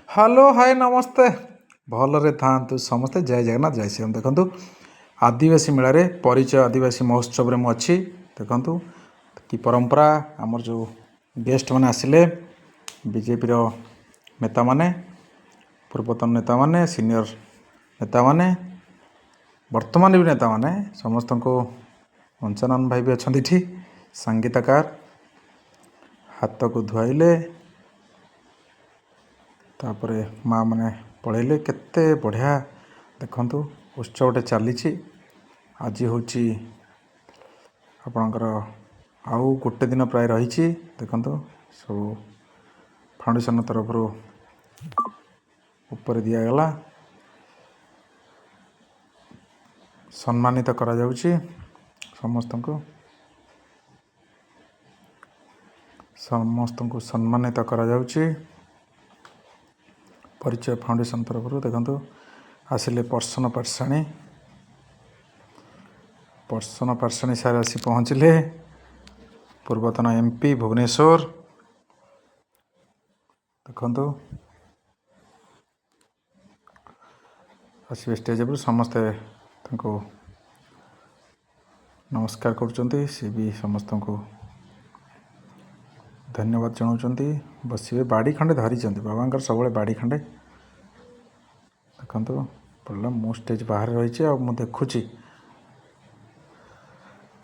Hello, ହାଏ, ନମସ୍ତେ। ଭଲରେ ଥାଆନ୍ତୁ ସମସ୍ତେ। ଜୟ ଜଗନ୍ନାଥ, ଜୟ ଶ୍ରୀରାମ। ଦେଖନ୍ତୁ, ଆଦିବାସୀ ମେଳାରେ, ପରିଚୟ ଆଦିବାସୀ ମହୋତ୍ସବରେ ମୁଁ ଅଛି। ଦେଖନ୍ତୁ କି ପରମ୍ପରା। ଆମର ଯେଉଁ ଗେଷ୍ଟମାନେ ଆସିଲେ, ବିଜେପିର ନେତାମାନେ, ପୂର୍ବତନ ନେତାମାନେ, ସିନିୟର ନେତାମାନେ, ବର୍ତ୍ତମାନ ବି ନେତାମାନେ, ସମସ୍ତଙ୍କୁ, ପଞ୍ଚାନନ ଭାଇ ବି ଅଛନ୍ତି ଏଠି, ସଙ୍ଗୀତକାର, ହାତକୁ ଧୁଆଇଲେ। ତାପରେ ମା ମାନେ ପଳେଇଲେ। କେତେ ବଢ଼ିଆ ଦେଖନ୍ତୁ, ଉତ୍ସବଟେ ଚାଲିଛି। ଆଜି ହେଉଛି ଆପଣଙ୍କର ଆଉ ଗୋଟେ ଦିନ ପ୍ରାୟ ରହିଛି। ଦେଖନ୍ତୁ, ସବୁ ଫାଉଣ୍ଡେସନ ତରଫରୁ ଉପରେ ଦିଆଗଲା, ସମ୍ମାନିତ କରାଯାଉଛି ସମସ୍ତଙ୍କୁ। ସମସ୍ତଙ୍କୁ ସମ୍ମାନିତ କରାଯାଉଛି ପରିଚୟ ଫାଉଣ୍ଡେସନ ତରଫରୁ। ଦେଖନ୍ତୁ, ଆସିଲେ person Patsani. Person Patsani sir ଆସି ପହଞ୍ଚିଲେ, ପୂର୍ବତନ ଏମ୍ପି ଭୁବନେଶ୍ୱର। ଦେଖନ୍ତୁ, ଆସିବେ ଷ୍ଟେଜ୍ ଉପରୁ। ସମସ୍ତେ ତାଙ୍କୁ ନମସ୍କାର କରୁଛନ୍ତି, ସେ ବି ସମସ୍ତଙ୍କୁ ଧନ୍ୟବାଦ ଜଣାଉଛନ୍ତି। ବସିବେ, ବାଡ଼ି ଖଣ୍ଡେ ଧରିଛନ୍ତି। ବାବାଙ୍କର ସବୁବେଳେ ବାଡ଼ି ଖଣ୍ଡେ। ଦେଖନ୍ତୁ, ପଡ଼ିଲା। ମୁଁ ଷ୍ଟେଜ୍ ବାହାରେ ରହିଛି ଆଉ ମୁଁ ଦେଖୁଛି,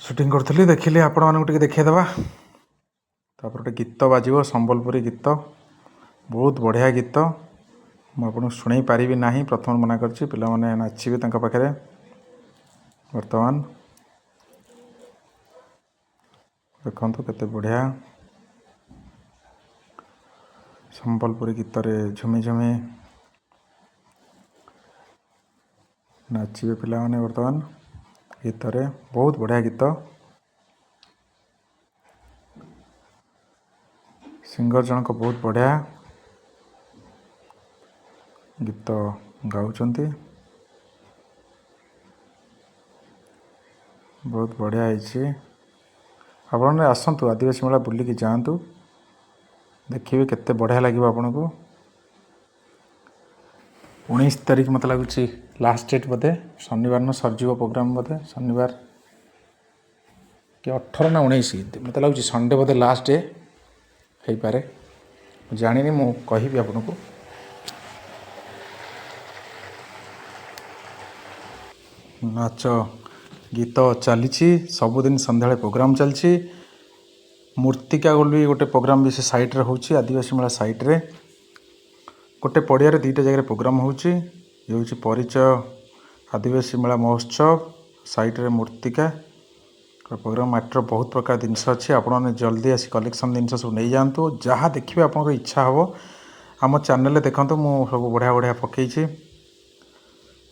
ସୁଟିଂ କରୁଥିଲି, ଦେଖିଲି, ଆପଣମାନଙ୍କୁ ଟିକେ ଦେଖେଇଦେବା। ତାପରେ ଗୋଟେ ଗୀତ ବାଜିବ, ସମ୍ବଲପୁରୀ ଗୀତ, ବହୁତ ବଢ଼ିଆ ଗୀତ। ମୁଁ ଆପଣଙ୍କୁ ଶୁଣେଇ ପାରିବି ନାହିଁ, ପ୍ରଥମେ ମନା କରିଛି। ପିଲାମାନେ ନାଚିବେ ତାଙ୍କ ପାଖରେ ବର୍ତ୍ତମାନ। ଦେଖନ୍ତୁ, କେତେ ବଢ଼ିଆ ସମ୍ବଲପୁରୀ ଗୀତରେ ଝୁମି ଝୁମି ନାଚିବେ ପିଲାମାନେ ବର୍ତ୍ତମାନ ଗୀତରେ। ବହୁତ ବଢ଼ିଆ ଗୀତ। ସିଙ୍ଗର ଜଣକ ବହୁତ ବଢ଼ିଆ ଗୀତ ଗାଉଛନ୍ତି। ବହୁତ ବଢ଼ିଆ ହେଇଛି। ଆପଣମାନେ ଆସନ୍ତୁ, ଆଦିବାସୀ ମେଳା ବୁଲିକି ଯାଆନ୍ତୁ, ଦେଖିବେ କେତେ ବଢ଼ିଆ ଲାଗିବ ଆପଣଙ୍କୁ। 19 ତାରିଖ ମୋତେ ଲାଗୁଛି ଲାଷ୍ଟ ଡେଟ୍ ବୋଧେ। ଶନିବାର ଦିନ ସରିଯିବ ପ୍ରୋଗ୍ରାମ୍ ବୋଧେ। ଶନିବାର କି 18 ନା 19, ମୋତେ ଲାଗୁଛି ସଣ୍ଡେ ବୋଧେ ଲାଷ୍ଟ ଡେ ହେଇପାରେ। ମୁଁ ଜାଣିନି, ମୁଁ କହିବି ଆପଣଙ୍କୁ। ନାଚ ଗୀତ ଚାଲିଛି। ସବୁଦିନ ସନ୍ଧ୍ୟାବେଳେ ପ୍ରୋଗ୍ରାମ୍ ଚାଲିଛି। ମୂର୍ତ୍ତିକା ବୋଲି ଗୋଟେ ପ୍ରୋଗ୍ରାମ୍ ବି ସେ ସାଇଡ଼୍ରେ ହେଉଛି। ଆଦିବାସୀ ମେଳା ସାଇଡ଼୍ରେ ଗୋଟେ ପଡ଼ିଆରେ ଦୁଇଟା ଜାଗାରେ ପ୍ରୋଗ୍ରାମ୍ ହେଉଛି। ଇଏ ହେଉଛି ପରିଚୟ ଆଦିବାସୀ ମେଳା ମହୋତ୍ସବ, ସାଇଡ଼୍ରେ ମୂର୍ତ୍ତିକା ପ୍ରୋଗ୍ରାମ୍। ମାଟିର ବହୁତ ପ୍ରକାର ଜିନିଷ ଅଛି। ଆପଣମାନେ ଜଲ୍ଦି ଆସି କଲେକ୍ସନ୍ ଜିନିଷ ସବୁ ନେଇଯାଆନ୍ତୁ। ଯାହା ଦେଖିବେ ଆପଣଙ୍କର ଇଚ୍ଛା ହେବ। ଆମ ଚ୍ୟାନେଲରେ ଦେଖନ୍ତୁ, ମୁଁ ସବୁ ବଢ଼ିଆ ବଢ଼ିଆ ପକେଇଛି।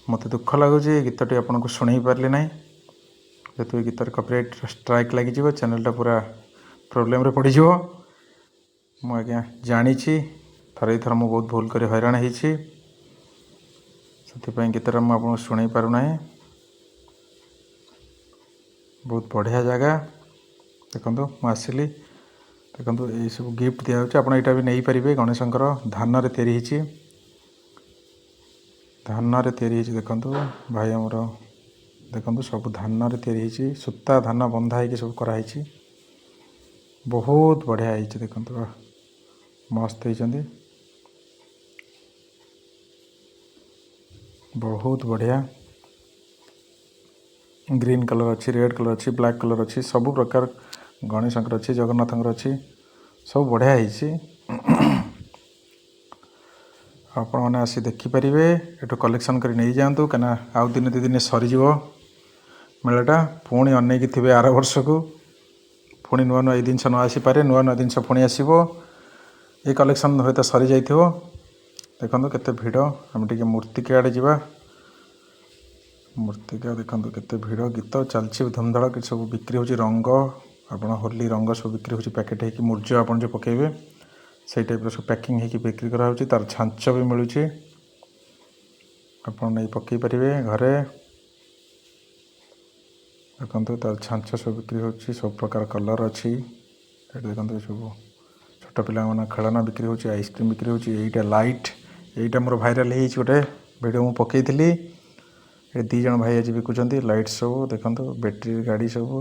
ମୋତେ ଦୁଃଖ ଲାଗୁଛି, ଏ ଗୀତଟି ଆପଣଙ୍କୁ ଶୁଣେଇ ପାରିଲି ନାହିଁ। ଯେହେତୁ ଏ ଗୀତରେ କପିରାଇଟ୍ ଷ୍ଟ୍ରାଇକ୍ ଲାଗିଯିବ, ଚ୍ୟାନେଲଟା ପୁରା ପ୍ରୋବ୍ଲେମରେ ପଡ଼ିଯିବ। ମୁଁ ଆଜ୍ଞା ଜାଣିଛି, ଥରେ ଦୁଇଥର ମୁଁ ବହୁତ ଭୁଲ କରି ହଇରାଣ ହେଇଛି। ସେଥିପାଇଁ ଗୀତଟା ମୁଁ ଆପଣଙ୍କୁ ଶୁଣେଇ ପାରୁନାହିଁ। ବହୁତ ବଢ଼ିଆ ଜାଗା। ଦେଖନ୍ତୁ, ମୁଁ ଆସିଲି। ଦେଖନ୍ତୁ, ଏଇସବୁ ଗିଫ୍ଟ ଦିଆହେଉଛି। ଆପଣ ଏଇଟା ବି ନେଇପାରିବେ। ଗଣେଶଙ୍କର ଧାନରେ ତିଆରି ହେଇଛି, ଧାନରେ ତିଆରି ହେଇଛି। ଦେଖନ୍ତୁ ଭାଇ ଆମର, ଦେଖନ୍ତୁ, ସବୁ ଧାନରେ ତିଆରି ହେଇଛି। ସୂତା ଧାନ ବନ୍ଧା ହେଇକି ସବୁ କରାହେଇଛି। ବହୁତ ବଢ଼ିଆ ହେଇଛି। ଦେଖନ୍ତୁ, ବାଃ, ମସ୍ତ ହେଇଛନ୍ତି, ବହୁତ ବଢ଼ିଆ। ଗ୍ରୀନ୍ କଲର୍ ଅଛି, ରେଡ଼୍ କଲର୍ ଅଛି, ବ୍ଲାକ୍ କଲର୍ ଅଛି, ସବୁ ପ୍ରକାର ଗଣେଶଙ୍କର ଅଛି, ଜଗନ୍ନାଥଙ୍କର ଅଛି। ସବୁ ବଢ଼ିଆ ହେଇଛି। ଆପଣମାନେ ଆସି ଦେଖିପାରିବେ। ଏଠୁ କଲେକ୍ସନ୍ କରି ନେଇଯାଆନ୍ତୁ, କାହିଁକିନା ଆଉ ଦିନେ ଦୁଇ ଦିନ ସରିଯିବ ମେଳାଟା। ପୁଣି ଅନେଇକି ଥିବେ ଆର ବର୍ଷକୁ, ପୁଣି ନୂଆ ନୂଆ ଏଇ ଜିନିଷ ନ ଆସିପାରେ। ନୂଆ ନୂଆ ଜିନିଷ ପୁଣି ଆସିବ, ଏଇ କଲେକ୍ସନ୍ ହୁଏତ ସରିଯାଇଥିବ। ଦେଖନ୍ତୁ କେତେ ଭିଡ଼। ଆମେ ଟିକେ ମୂର୍ତ୍ତିକା ଆଡ଼େ ଯିବା। ମୂର୍ତ୍ତିକା ଦେଖନ୍ତୁ କେତେ ଭିଡ଼। ଗୀତ ଚାଲିଛି ଧୁମଧାଡ଼। କିଛି ସବୁ ବିକ୍ରି ହେଉଛି। ରଙ୍ଗ, ଆପଣ ହୋଲି ରଙ୍ଗ ସବୁ ବିକ୍ରି ହେଉଛି ପ୍ୟାକେଟ୍ ହେଇକି। ମୁର୍ଜ ଆପଣ ଯେଉଁ ପକାଇବେ, ସେଇ ଟାଇପ୍ର ସବୁ ପ୍ୟାକିଂ ହେଇକି ବିକ୍ରି କରାହେଉଛି। ତାର ଛାଞ୍ଚ ବି ମିଳୁଛି, ଆପଣ ନେଇ ପକାଇ ପାରିବେ ଘରେ। ଦେଖନ୍ତୁ, ତାର ଛାଞ୍ଚ ସବୁ ବିକ୍ରି ହେଉଛି। ସବୁ ପ୍ରକାର କଲର୍ ଅଛି ଏଠି। ଦେଖନ୍ତୁ, ସବୁ ଛୋଟ ପିଲାମାନଙ୍କ ଖେଳନା ବିକ୍ରି ହେଉଛି, ଆଇସ୍କ୍ରିମ୍ ବିକ୍ରି ହେଉଛି। ଏଇଟା ଲାଇଟ୍, ଏଇଟା ମୋର ଭାଇରାଲ୍ ହେଇଯାଇଛି, ଗୋଟେ ଭିଡ଼ିଓ ମୁଁ ପକେଇଥିଲି। ଏଠି ଦୁଇ ଜଣ ଭାଇ ଆଜି ବିକୁଛନ୍ତି ଲାଇଟ୍ ସବୁ। ଦେଖନ୍ତୁ, ବ୍ୟାଟେରୀ ଗାଡ଼ି ସବୁ।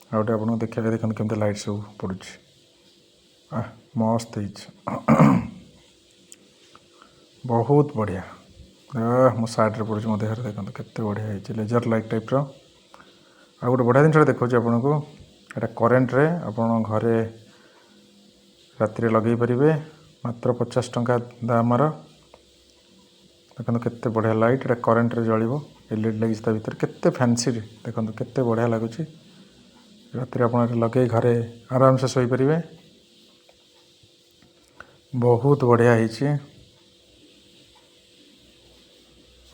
ଆଉ ଗୋଟେ ଆପଣଙ୍କୁ ଦେଖିବା, ଦେଖନ୍ତୁ କେମିତି ଲାଇଟ୍ ସବୁ ପଡ଼ୁଛି। ଆহ, ମସ୍ତ ହେଇଛି, ବହୁତ ବଢ଼ିଆ। ମୋ ସାର୍ଟରେ ପଡ଼ୁଛି, ମୋ ଦେହରେ। ଦେଖନ୍ତୁ କେତେ ବଢ଼ିଆ ହେଇଛି, ଲେଜର୍ ଲାଇଟ୍ ଟାଇପ୍ର। ଆଉ ଗୋଟେ ବଢ଼ିଆ ଜିନିଷଟା ଦେଖାଉଛି ଆପଣଙ୍କୁ। ଏଇଟା କରେଣ୍ଟରେ ଆପଣ ଘରେ ରାତିରେ ଲଗେଇ ପାରିବେ। ମାତ୍ର 50 ଟଙ୍କା ଦାମର। ଦେଖନ୍ତୁ କେତେ ବଢ଼ିଆ ଲାଇଟ୍। ଏଇଟା କରେଣ୍ଟରେ ଜଳିବ, ଏଲଇଡି ଲାଗିଛି ତା ଭିତରେ। କେତେ ଫ୍ୟାନ୍ସି, ଦେଖନ୍ତୁ କେତେ ବଢ଼ିଆ ଲାଗୁଛି। ରାତିରେ ଆପଣ ଏଟା ଲଗେଇ ଘରେ ଆରାମସେ ଶୋଇପାରିବେ। ବହୁତ ବଢ଼ିଆ ହେଇଛି।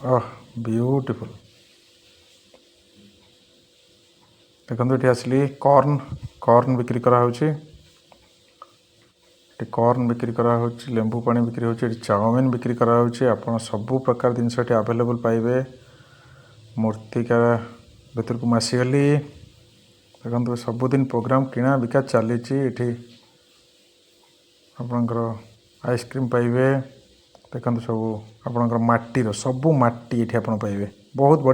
ଅହ, ବିୟୁଟିଫୁଲ୍। ଦେଖନ୍ତୁ, ଏଠି ଆସିଲି, କର୍ନ କର୍ନ ବିକ୍ରି କରାହେଉଛି ଏଠି। କର୍ନ ବିକ୍ରି କରାହେଉଛି, ଲେମ୍ବୁ ପାଣି ବିକ୍ରି ହେଉଛି ଏଠି, ଚାଉମିନ ବିକ୍ରି କରାହେଉଛି। ଆପଣ ସବୁ ପ୍ରକାର ଜିନିଷ ଏଠି ଆଭେଲେବୁଲ୍ ପାଇବେ। ମୂର୍ତ୍ତିକା ଭିତରକୁ ମୁଁ ଆସିଗଲି। ଦେଖନ୍ତୁ, ସବୁଦିନ ପ୍ରୋଗ୍ରାମ୍, କିଣା ବିକା ଚାଲିଛି ଏଠି। ଆପଣଙ୍କର ଆଇସ୍କ୍ରିମ୍ ପାଇବେ। ଦେଖନ୍ତୁ, ସବୁ ଆପଣଙ୍କର ମାଟିର, ସବୁ ମାଟି ଏଠି ଆପଣ ପାଇବେ। ବହୁତ ବଢ଼ିଆ।